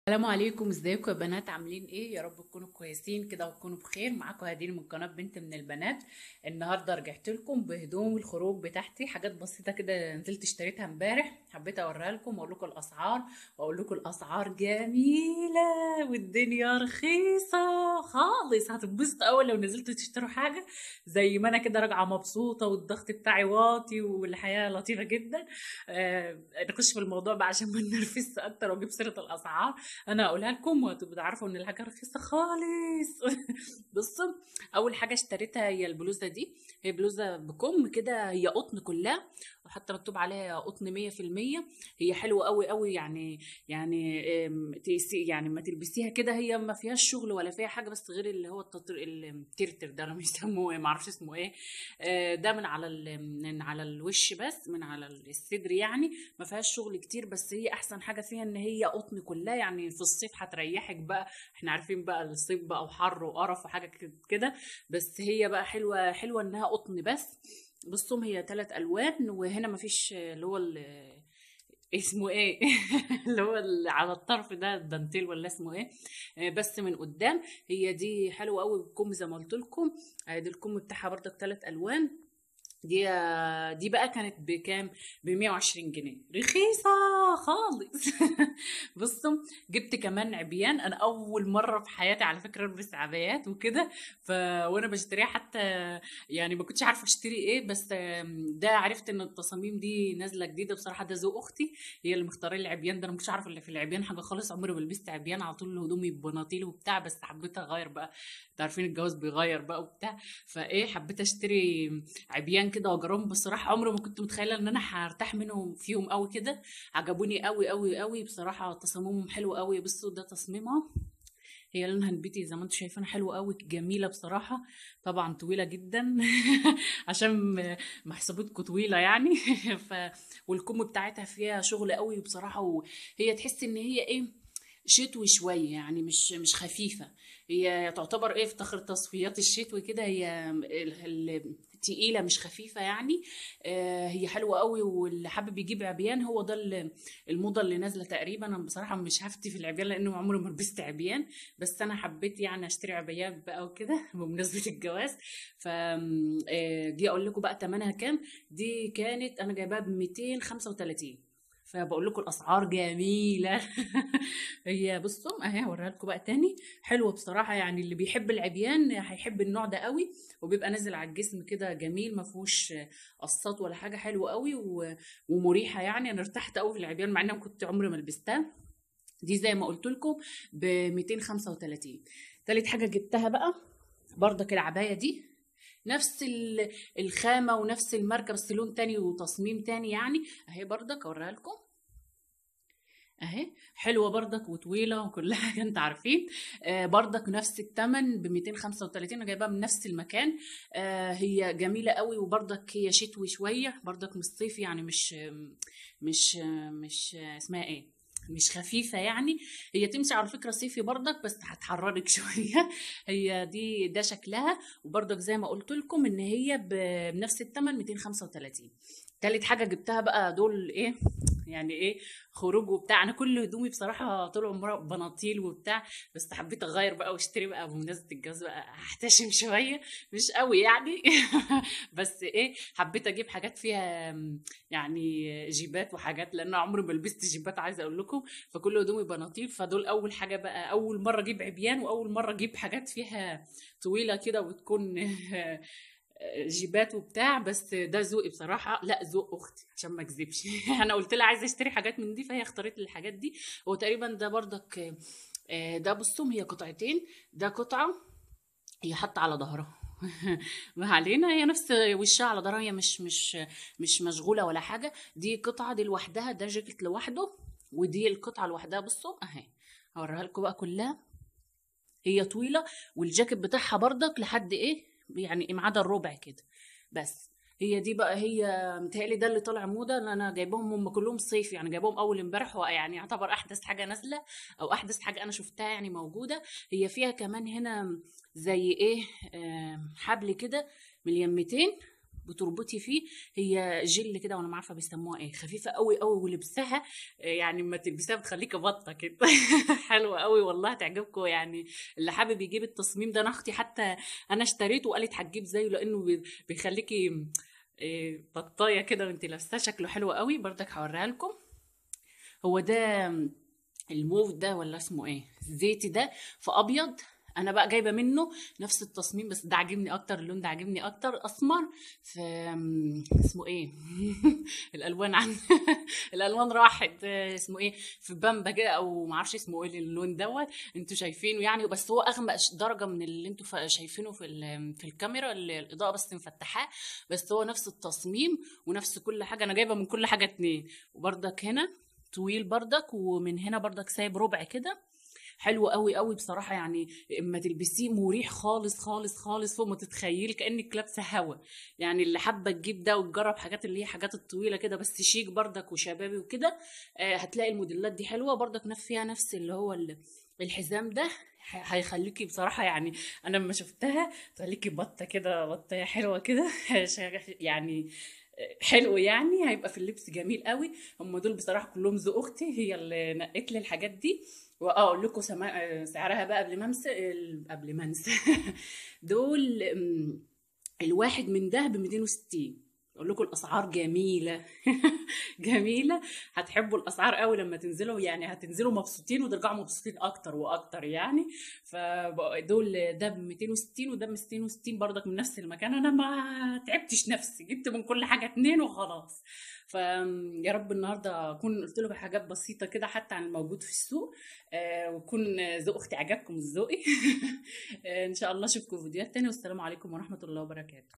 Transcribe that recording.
السلام عليكم، ازيكم يا بنات؟ عاملين ايه؟ يا رب تكونوا كويسين كده وتكونوا بخير. معاكم هديل من قناة بنت من البنات. النهارده رجعت لكم بهدوم الخروج بتاعتي، حاجات بسيطة كده نزلت اشتريتها امبارح، حبيت اوريها لكم واقول لكم الاسعار، واقول لكم الاسعار جميلة والدنيا رخيصة خالص. هتنبسطوا اول لو نزلتوا تشتروا حاجة زي ما انا كده راجعه مبسوطة والضغط بتاعي واطي والحياة لطيفة جدا. نخش في الموضوع بقى عشان ما ننرفزش اكتر واجيب سيره الاسعار. انا هقولها لكم وهتبقوا تعرفوا ان الحاجة رخيصة خالص. بصوا، اول حاجة اشتريتها هي البلوزة دي، هي بلوزة بكم كده، هي قطن كلها وحتى مكتوب عليها قطن 100%. هي حلوة قوي قوي، يعني يعني ما تلبسيها كده هي ما فيهاش شغل ولا فيها حاجة، بس غير اللي هو الترتر ده انا بيسموه ايه، ما اعرفش اسمه ايه، ده من على من على الوش بس، من على الصدر، يعني ما فيهاش شغل كتير، بس هي احسن حاجة فيها ان هي قطن كلها، يعني في الصيف هتريحك بقى، احنا عارفين بقى الصيف بقى وحر وقرف وحاجه كده، بس هي بقى حلوة حلوة انها قطن بس. بصوا هي 3 الوان، وهنا مفيش اللي هو اسمه ايه اللي هو على الطرف ده الدانتيل ولا اسمه ايه، بس من قدام. هي دي حلوة قوي بالكم زي ما قلت لكم، ادي الكم بتاعها برضك 3 الوان. دي بقى كانت بكام؟ ب 120 جنيه، رخيصة خالص. بصوا جبت كمان عبيان، انا اول مرة في حياتي على فكرة البس عبايات وكده، وانا بشتريها حتى يعني ما كنتش عارفه اشتري ايه، بس ده عرفت ان التصاميم دي نازله جديدة. بصراحة ده ذوق اختي، هي اللي مختاره لي العبيان ده، انا ما كنتش عارفه اللي في العبيان حاجة خالص، عمري ما لبست عبيان، على طول هدومي بناطيل وبتاع، بس حبيت اغير بقى، انتوا عارفين الجواز بيغير بقى وبتاع، فايه حبيت اشتري عبيان كده واجربهم. بصراحة عمري ما كنت متخيله ان انا هرتاح منهم فيهم قوي كده، عجبوني قوي قوي قوي بصراحة، تصاميمهم حلوة قوي. بصوا ده تصميمها، هي لونها نبيتي زي ما انتم شايفين، حلوة قوي جميلة بصراحة، طبعا طويلة جدا عشان محسوبتكم طويلة يعني. والكم بتاعتها فيها شغل قوي بصراحة، وهي تحس ان هي ايه شتوي شوية، يعني مش خفيفة، هي تعتبر ايه في تخر تصفيات الشتوي كده، هي تقيلة مش خفيفة يعني. هي حلوة قوي، واللي حابب يجيب عبيان هو ده الموضة اللي نازله تقريبا. انا بصراحة مش هفتي في العبيان لانه عمري ما لبست عبيان، بس انا حبيت يعني اشتري عبيان بقى وكده بمناسبة الجواز. ف دي اقول لكم بقى ثمنها كام. دي كانت انا جايباها ب 235، فبقول لكم الاسعار جميلة. هي بصوا اهي هوريها لكم بقى تاني، حلوة بصراحة، يعني اللي بيحب العبيان هيحب النوع ده قوي، وبيبقى نازل على الجسم كده جميل، ما فيهوش قصات ولا حاجة، حلو قوي ومريحه يعني. انا ارتحت قوي في العبيان مع ان انا كنت عمري ما لبستها. دي زي ما قلت لكم ب 235. تالت حاجة جبتها بقى برضك العباية دي، نفس الخامة ونفس الماركة بس لون تاني وتصميم تاني يعني، اهي برضك اوريها لكم اهي، حلوة برضك وطويلة وكل حاجة انت عارفين. برضك نفس الثمن ب 235، انا جايباها من نفس المكان. هي جميلة قوي، وبرضك هي شتوي شوية، برضك مش صيفي يعني، مش مش مش اسمها ايه، مش خفيفة يعني، هي تمشي على فكرة صيفي برضك بس هتحررك شوية. هي دي ده شكلها، وبرضك زي ما قلت لكم ان هي بنفس الثمن 235. تالت حاجة جبتها بقى دول ايه يعني ايه خروج وبتاع، انا كل هدومي بصراحة طول عمرها بناطيل وبتاع، بس حبيت اغير بقى واشتري بقى بمناسبة الجواز بقى، هحتشم شوية مش قوي يعني. بس ايه حبيت اجيب حاجات فيها يعني جيبات وحاجات، لان عمري ما لبست جيبات عايزه اقول لكم، فكل هدومي بناطيل. فدول اول حاجة بقى، اول مرة اجيب عبيان، واول مرة اجيب حاجات فيها طويلة كده وتكون جيبات وبتاع، بس ده ذوقي بصراحة، لا ذوق اختي عشان ما اكذبش. انا قلت لها عايزه اشتري حاجات من دي، فهي اختارت لي الحاجات دي. هو تقريبا ده برضك ده بصوا هي قطعتين، ده قطعه هي حاطه على ظهرها ما علينا، هي نفس وشها على ظهرها، هي مش مش مش مشغولة ولا حاجة. دي قطعه دي لوحدها، ده جاكيت لوحده، ودي القطعة لوحدها. بصوا اهي هوريها لكم بقى كلها، هي طويلة والجاكيت بتاعها برضك لحد ايه يعني ما عدا الربع كده بس. هي دي بقى، هي متهيألي ده اللي طالع موضة، اللي انا جايباهم هم كلهم صيف يعني، جايباهم اول امبارح، يعني يعتبر احدث حاجة نازله او احدث حاجة انا شفتها يعني موجودة. هي فيها كمان هنا زي ايه حبل كده من اليمتين، بتربطي فيه، هي جل كده وانا ما عارفه بيسموها ايه، خفيفة قوي قوي، ولبسها يعني ما تلبسها بتخليكي بطه كده. حلوة قوي والله، تعجبكم يعني. اللي حابب يجيب التصميم ده، انا اختي حتى انا اشتريته وقالت هتجيب زيه، لانه بيخليكي بطايه كده وانت لابساه، شكله حلو قوي. بردك هوريها لكم. هو ده الموف ده ولا اسمه ايه، الزيتي ده في ابيض. انا بقى جايبه منه نفس التصميم، بس ده عاجبني اكتر، اللون ده عاجبني اكتر، اسمر في اسمه ايه الالوان عن الالوان راحت، اسمه ايه، في بامبا كده او ما اعرفش اسمه ايه اللون دوت، انتوا شايفينه يعني، بس هو اغمق درجه من اللي انتوا شايفينه في الكاميرا، الاضاءة بس مفتحاه، بس هو نفس التصميم ونفس كل حاجة. انا جايبه من كل حاجة 2، وبردك هنا طويل بردك، ومن هنا بردك سايب ربع كده، حلو قوي قوي بصراحة يعني. اما تلبسيه مريح خالص خالص خالص، فوق ما تتخيلي، كانك لابسه هوا يعني. اللي حابة تجيب ده وتجرب حاجات اللي هي حاجات الطويلة كده بس شيك بردك وشبابي وكده، هتلاقي الموديلات دي حلوة بردك. فيها نفس اللي هو الحزام ده، هيخليكي بصراحة يعني، انا لما شفتها تخليكي بطه كده، بطه حلوة كده يعني حلو يعني، هيبقى في اللبس جميل قوي. هم دول بصراحة كلهم ذوق اختي، هي اللي نقت لي الحاجات دي. واقول لكم سعرها بقى قبل ما انسى دول الواحد من ده ب 260. اقول لكم الاسعار جميلة جميلة، هتحبوا الاسعار قوي لما تنزلوا يعني، هتنزلوا مبسوطين وترجعوا مبسوطين اكتر واكتر يعني. فدول ده ب 260 وده ب 260 برضك من نفس المكان. انا ما تعبتش نفسي، جبت من كل حاجة 2 وخلاص. فيا رب النهارده اكون قلت لكم حاجات بسيطة كده حتى عن الموجود في السوق، ويكون ذوق اختي عجبكم ذوقي. ان شاء الله اشوفكم في فيديوهات تانية، والسلام عليكم ورحمة الله وبركاته.